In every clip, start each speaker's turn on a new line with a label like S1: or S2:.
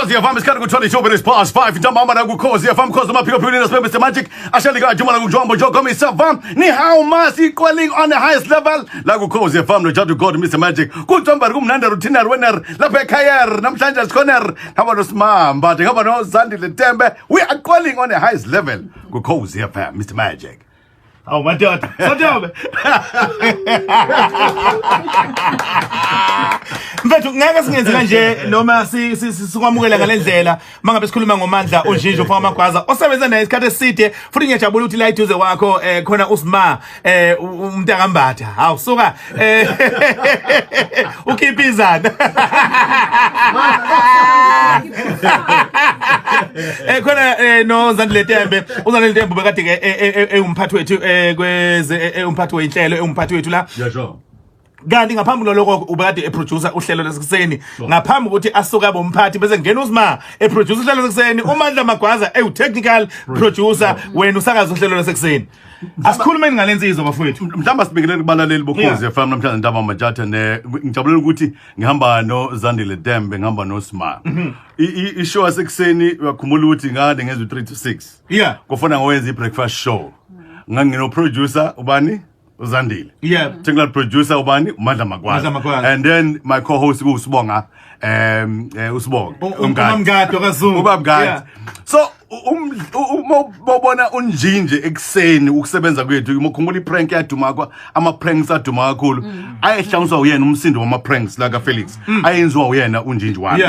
S1: Ukhozi FM, isikhathi ku-22 minutes past 5 ntambama la kuKhozi FM, Khozi amaphiko philini sibe Mr Magic ashali ka Juma la kujombo jokomisa vam ni how mas equaling on the highest level la kuKhozi FM no Jadu God Mr Magic kutsomba kumnandi rutina winner lapha ekhaya namhlanje sikhona hamba noSimamba ngihamba noZandile Tembe. We are calling on the highest level kuKhozi FM, Mr Magic.
S2: Awu madoda, sotobe. Mfethu, ngeke singenze kanje noma sikwamukela ngalendlela mangabe sikhuluma ngoMandla uNjinji ufaka amagwaza osebenza naye isikhathi eside, futhi ngiyajabula ukuthi la eduze kwakho khona uSima umntakambatha. Hawu suka, ukhipizana. Khona no Zandile Tembe, uZandile Tembe bekade ke ewumphathi wethu kweze umphathi weinhlelo, ewumphathi wethu la.
S1: Yeah, sure.
S2: Kanti ngaphambi kwalokho ubekade eproducer uhlelo lesekuseni ngaphambi ukuthi asuke abe umphathi, bese ngena uSima eproducer uhlelo lesekuseni, uMandla Magwaza ewu technical producer, wena usakaza uhlelo lesekuseni. Asikhulumeni ngalensizwa, bafowethu.
S1: Mhlawumbe sibingelele kubalaleli boKhozi FM namhlanje ntambama majatha ne ngijabulela ukuthi ngihamba noZandile Tembe, ngihamba noSima. I-show yasekuseni, uyakhumbula ukuthi ngade ngenza u3 to 6. Kufana ngowenza i-breakfast show. Ngangino producer ubani? uZandile. Technical producer ubani? uMandla Magwaza.
S2: Mandla Magwaza.
S1: And then my co-host kuSibonga, uSibonga.
S2: Umamgadi okaZulu.
S1: Ubabgadi. So uma ubona unjinje ekseni ukusebenza kwethu, ukhumbula iprank yaduma kwa ama pranks aduma kakhulu ayehlanganiswa uyena, umsindo wama pranks la ka Felix ayenziwa uyena unjinji wami.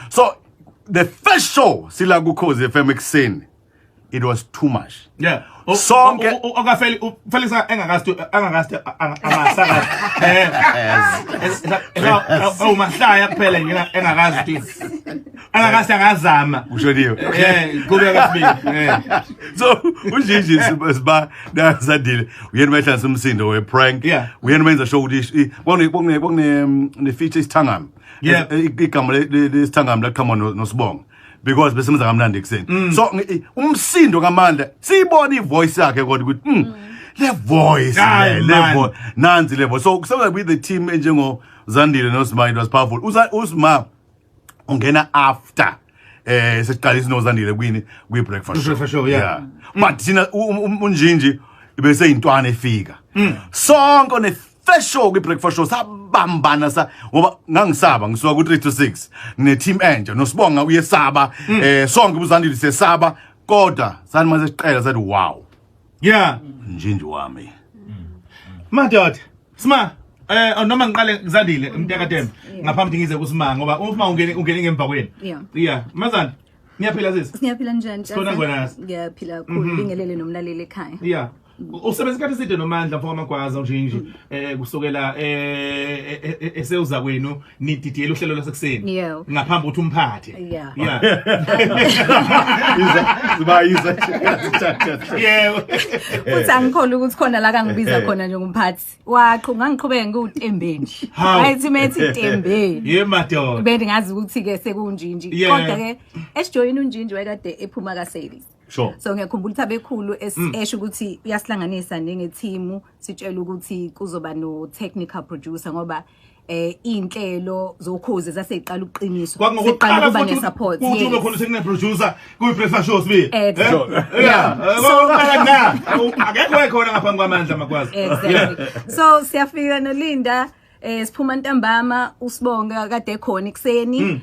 S1: So the first show sila ku Khozi FM ekseni, it was too much.
S2: Okafeli uFelix engakazi angakazi angasakazi mahlaya kuphela nje, engakazi angakazi angazama.
S1: Ushoniwe.
S2: Kube kasibili.
S1: So unjinji siba nazandile uyena behlanganisa umsindo we prank. Uyena wenza show ukuthi kwakune ne feature isithangami. Igama lesithangami laqhamuka noSibonga because besebenza kamnandi ekuseni. So umsindo kaMandla siyibona ivoice yakhe kodwa ukuthi le voice
S2: Hayi,
S1: le
S2: man.
S1: Voice nansi le voice. So kusebenza with the team enjengo Zandile noSima, it was powerful. USima ungena after sesiqalisa noZandile kwini kwi breakfast show.
S2: Breakfast show, yeah.
S1: But thina unjinji bese intwana efika sonke ne first show kwi breakfast show sabambana sa ngoba ngangisaba ngisuka ku 3 to 6 ngine team entsha, noSibonga uyesaba, sonke uZandile sesaba, kodwa sani mase siqela sathi wow. Njinji wami.
S2: Madoda, Sima, noma ngiqale ngizandile umntakaTembe ngaphambi ngize kuSima ngoba uma ungene ngemva kwenu. Yeah, mazana. Niyaphila sisi?
S3: Siyaphila, njani?
S2: Sikhona ngwena.
S3: Ngiyaphila kakhulu, bingelele nomlaleli ekhaya.
S2: Yeah. Usebenza isikhathi eside noMandla mfowethu Magwaza nje kusukela esewuza kwenu nididiyela uhlelo lwasekuseni. Ngaphambi ukuthi umphathe.
S1: Iza siba iza.
S3: Futhi angikholwa ukuthi khona la kangibiza khona njengomphathi. Waqhu ngangiqhubeka ngiwuTembe nje.
S2: Hawu.
S3: Ayithi methi Tembe.
S2: Ye madoda.
S3: Bendingazi ukuthi ke sekunjinji. Kodwa ke esijoyini unjinji wayekade ephuma ka sales. So ngiyakhumbula ukuthi abekhulu esho ukuthi uyasihlanganisa nenge-team, sitshela ukuthi kuzoba no technical producer ngoba inhlelo zokhozi zaseyiqala ukuqiniswa.
S2: Kwakungokuqala
S3: Seqala ukuba
S2: futhi
S3: ne-support.
S2: ukuthi ube khona technical producer kuyi breakfast show sibili.
S3: Exactly.
S2: Yeah.
S3: So-
S2: Kwakuqala na. Akekho ekhona ngaphambi kwaMandla Magwaza.
S3: Exactly. So siyafika noLinda, siphuma ntambama, uSibonga kade khona ekuseni,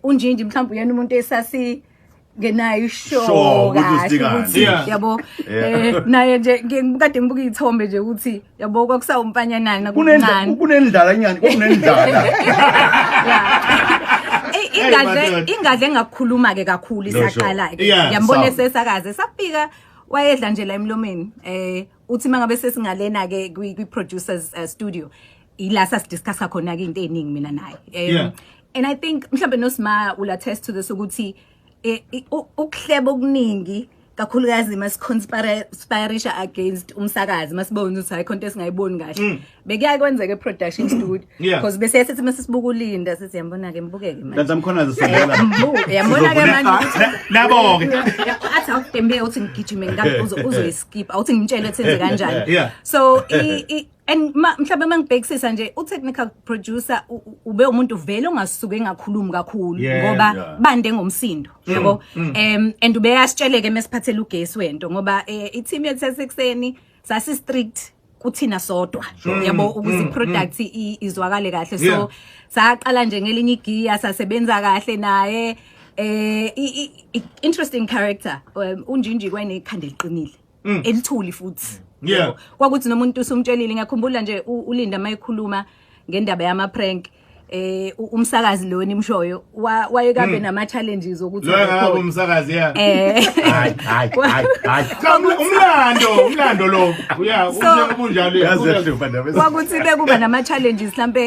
S3: unjinji mhlawumbe uyena umuntu esasi ngenayo ishow
S1: Sure, ukuthi
S3: kahle
S1: usidingani.
S3: ukuthi yabo, naye nje kade ngibuka izithombe nje ukuthi yabo kwakusawumfanyanana kuncane.
S1: Kunendlala nyani, kunendlala.
S3: Ingadle
S2: Madoda.
S3: ingadle engakukhuluma ke kakhulu
S1: No, sure.
S3: isaqala ke. Ngiyambona esesakaze safika wayedla nje la emlomeni, uthi mangabe sesingalena ke kwi producers studio ila sasidiscuss khona ke into eziningi mina naye. And I think mhlambe noSima will attest to this ukuthi ukuhleba okuningi kakhulukazi masiconspirisha against umsakazi, masibona ukuthi hayi khonto esingayiboni kahle. Bekuyaye kwenzeka e-production studio because bese sithi mase sibuka uLinda, sithi, "Yambona ke, mbukeke manje."
S1: Nhlanhla Mkhwanazi sondela.
S3: Yambona ke manje ukuthi
S2: Nabo ke.
S3: Athi, "Awudembe uthi ngigijime ngabe uzoyiskip, awuthi ngimtshele ukuthi enze kanjani." So and mhlawumbe mangibhekisisa nje u-technical producer ube umuntu vele ongasuke engakhulumi kakhulu ngoba bande ngomsindo, yabo, and ubeyasitsheleke mesiphathela ugesi wento, ngoba i-team yethu yasekuseni sasi strict kuthina sodwa, yabo, ukuze i-product izwakale kahle. So saqala nje ngelinye igiya, sasebenza kahle naye. Interesting character, unjinji kwanekhanda eliqinile, elithuli futhi. Yabo. Kwakuthi nomuntu usumtshelile, ngiyakhumbula nje uLinda mayekhuluma ngendaba yama prank, umsakazi lo nimshoyo wayekabe nama challenges ukuthi
S2: Lo ngabe
S3: arekhode.
S2: umsakazi, yeah.
S1: Hayi, hayi, hayi, hayi.
S2: Cha, umlando lo. Yeah, ubunjalo.
S1: Yazi yahlupha ndaba.
S3: Kwakuthi bekuba nama challenges mhlambe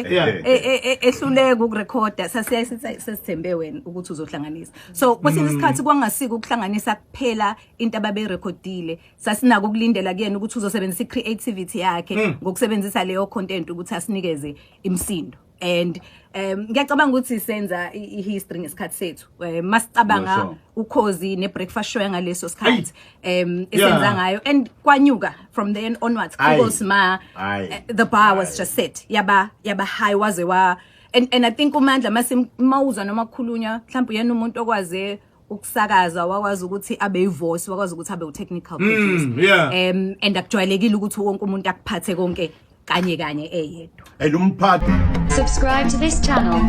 S3: ehluleka ukurekhoda, sasiyaye sithi, "Sesithembe wena ukuthi uzohlanganisa." So kwesinye isikhathi kwangasika ukuhlanganisa kuphela into ababerekhodile, sasinako ukulindela kuyena ukuthi uzosebenzisa i-creativity yakhe ngokusebenzisa leyo content ukuthi asinikeze imsindo. And ngiyacabanga ukuthi senza i-history ngesikhathi sethu, masicabanga Ukhozi ne-breakfast show yangaleso sikhathi esenza ngayo, and kwanyuka from then onwards.
S1: Ayi.
S3: Kudos ma
S1: Ayi.
S3: The bar was just set, yaba high, waze wa and I think uMandla mawuzwa noma kukhulunywa, mhlawumbe uyena umuntu okwaze ukusakaza, wakwazi ukuthi abe ivoice, wakwazi ukuthi abe u-technical producer. And akujwayelekile ukuthi wonke umuntu akuphathe konke kanye kanye eyedwa.
S1: And umphathi
S4: Subscribe to this channel.